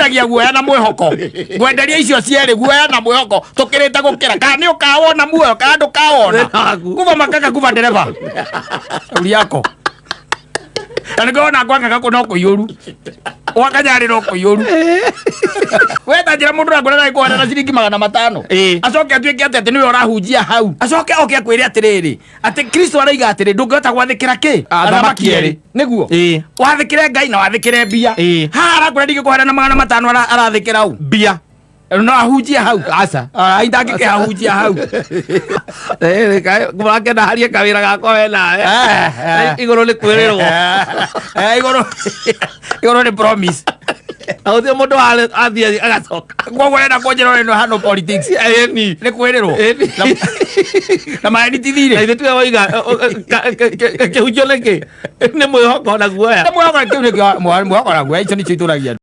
Twendagia guoya na mwĩhoko. Ngwenderia icio cierĩ, guoya na mwĩhoko, tũkĩrĩte gũkĩra. Kana nĩ ũkawona muoyo kana ndũkawona. Thĩna waku. Kuba makaka kuba ndereba. Shauri yako. Na nĩkĩo wona kwang'ang'a kũ no kũiyũru. Gwa Kanyarĩ no kũiyũru. We ta njĩra mũndũ ũrakwĩra agĩkũhera na ciringi 500. Acoke atuĩke atĩ atĩ nĩwe ũrahunjia hau. Acoke oke akwĩre atĩrĩrĩ, atĩ Kristo araiga atĩrĩ, ndũngĩhota gwathĩkĩra kĩ? Athamaki erĩ. Nĩguo. Wathĩkĩre Ngai na wathĩkĩre mbia. Haha arakwĩra ndingĩkũhera na 500 arathĩkĩra ũ? Mbia. No ahunjie hau. Aca. Ah, indangĩkĩhahunjia hau. Mũrakena harie kawĩra gakwa we nawe. Igũrũ nĩ kwĩrĩrwo. Igũrũ igũrũ nĩ promise. Na gũtirĩ mũndũ athiĩ agacoka. Koguo ũrenda kũnjĩra ũrĩ hano politics. Ĩni. Nĩ kwĩrĩrwo. Ĩni. Na maheni ti thirĩ. Na ithuĩ tiwe woiga kĩhunjio nĩkĩ? Nĩ mwĩhoko na guoya. Nĩ mwĩhoko, kĩu nĩkĩo mwĩhoko na guoya, icio nĩcio itũragia.